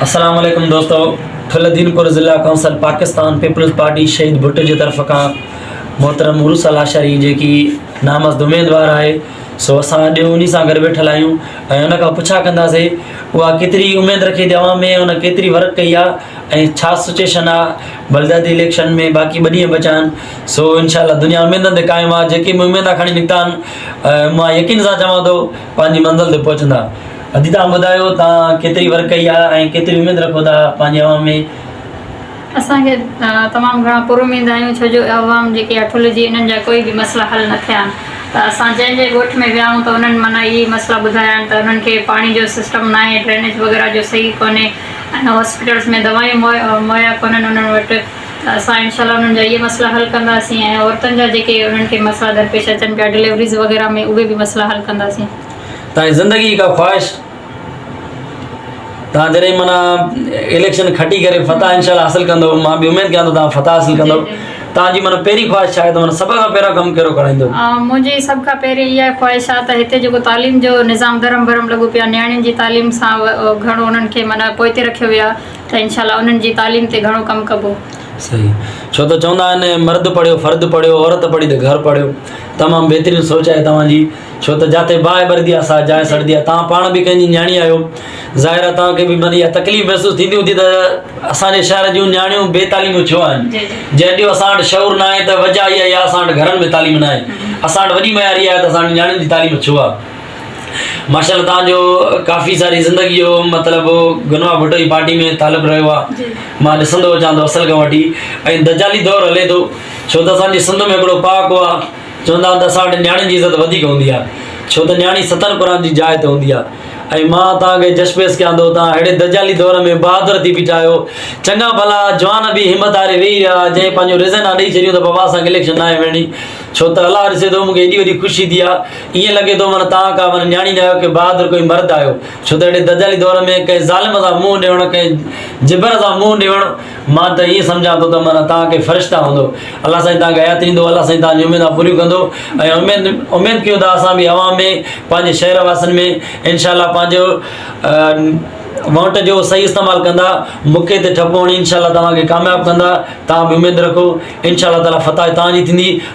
السلام عليڪم دوستو ٺل دينپور ضلع ڪائونسل پاڪستان پيپلز پارٽي شهيد ڀٽو جي طرف کان محترم عروس لاشاري جيڪي نامزد اميدوار آهي سو اسان اڄ انهي سان گڏ ويٺل آهيون ۽ ان کان پڇا ڪنداسي اها ڪيتري اميد رکي ٿي عوام ۾ ان ڪيتري ورڪ ڪئي آهي ۽ ڇا سچويشن آهي بلدياتي اليڪشن ۾ باقي ٻه ڏينهن بچا آهن سو انشاء الله دنيا اميدن تي قائم آهي جيڪي به اميدا کڻي نڪتا آهن مان يقين سان چوان ٿو پنهنجي منزل تي پهچندا. ادي توهان ٻڌايو توهان ڪيتري ورڪ ڪئي آهي ۽ ڪيتري اميد رکو ٿا پنهنجي عوام ۾. اسان کي تمام گهڻا پر اميد آهيون ڇو جو عوام جيڪي آهي ٺل جي انهن جا ڪوئي به مسئلا حل نه ٿيا آهن ته اسان جنهن جنهن ڳوٺ ۾ ويا آهيون ته انهن معنيٰ اهي مسئلا ٻڌايا آهن ته انهن کي پاڻي جو سسٽم ناهي ڊرينيج وغيره جو صحيح ڪونهي ۽ هاسپيٽلس ۾ دوائيون مهيا ڪونهن انهن وٽ ته اسان انشاء الله انهن جا اهي مسئلا حل ڪنداسين ۽ عورتن جا جيڪي انهن کي مسئلا درپيش اچن پيا ڊليوريز وغيره ۾ اهي به مسئلا حل ڪنداسين. تان جي زندگي جي ڪا خواهش تان جڏهن معنيٰ اليڪشن کٽي ڪري فتح انشاء الله حاصل ڪندو مان به اميد ڪيان ٿو تان فتح حاصل ڪندو تان جي معنيٰ پهرين خواهش ڇا آهي ته معنيٰ سڀ کان پهريان ڪم ڪهڙو ڪرائيندو؟ منهنجي سڀ کان پهرين اها خواهش آهي ته هتي جيڪو تعليم جو نظام درهم برهم لڳو پيو آهي نياڻين جي تعليم سان گهڻو انهن کي معنيٰ پوئتي رکيو ويو آهي ته انشاء الله انهن جي تعليم تي گهڻو ڪم ڪبو. صحيح ڇو ته چوندا آهن مرد پڙهيو فرد پڙهيو عورت پڙهي ته گهر پڙهيو تمام بهترين سوچ آهي توهان جي. ڇو ته جاتي باهه ٻرندي آهي سا جاء سڙندي آهي. توهان پاڻ به ڪنهن جي نياڻي آهيو. ظاهر آهي توهان کي به معنيٰ اها تڪليف محسوس ٿيندي هوندي ته اسان جي شهر جون نياڻيون بي تعليمون ڇو آهن؟ جنهن جو اسان وٽ شعور ناهي ته وجهه اها آهي اسان وٽ گهرن ۾ تعليم ناهي. اسان وٽ وڏي معيار اها آهي ته اسان وٽ نياڻين جي تعليم ڇو آهي؟ ماشاء الله توهان جو ڪافي ساري زندگي جو مطلب گنوا ڀٽو جي پارٽي ۾ تعلق رهيو آهي. مان ڏسندو اچان ٿو اصل کان وٺي ۽ دجالي دور هلي ٿو ڇو ته اسان جي سنڌ ۾ هڪڙو پهاڪو آهي. چوندا آهن ته اسان وٽ نياڻين جي عزت وڌيڪ هوندي آهي ڇو ته نياڻي ستن قرآن جي جاء تي هوندي آهي ۽ مان توهان کي جش پيش ڪيان ٿو توهان اهڙي دجالي دور ۾ بهادر ٿي بيٺا آهيو چڱا ڀلا جوان به همت هاري ويهي رهيا جنهن پنهنجو ريزن ڏئي ڇڏيون ته بابا اسان کي اليڪشن ناهي وڙهڻي ڇو ته الله ڏسي ٿو مونکي ايڏي وڏي خوشي ٿي آهي ائين لڳي ٿو معنيٰ توهان ڪا معنيٰ نياڻي نه آهيو ڪي بهادر ڪوئي مرد آهيو ڇو ته اهڙي دجالي دور ۾ ڪنهن ظالم سان منهن ڏيڻ ڪنهن جبر سان منهن ڏيڻ مان ته ائين سمجهان ٿو ته معنيٰ توهان ڪي فرشتا هوندو. الله سائين توهان کي حياتي ڏيندو، الله سائين توهان جون اميدان پوريون ڪندو ۽ اميد اميد ڪيون ٿا اسان به عوام ۾ پنهنجي شهر واسين ۾ انشاء الله پنهنجو ووٽ جو صحيح استعمال ڪندا مڪي تي ٺپو هڻي انشاء الله توهان کي ڪامياب ڪندا توهان به اميد رکو انشاء الله تعالي فتح توهان جي ٿيندي.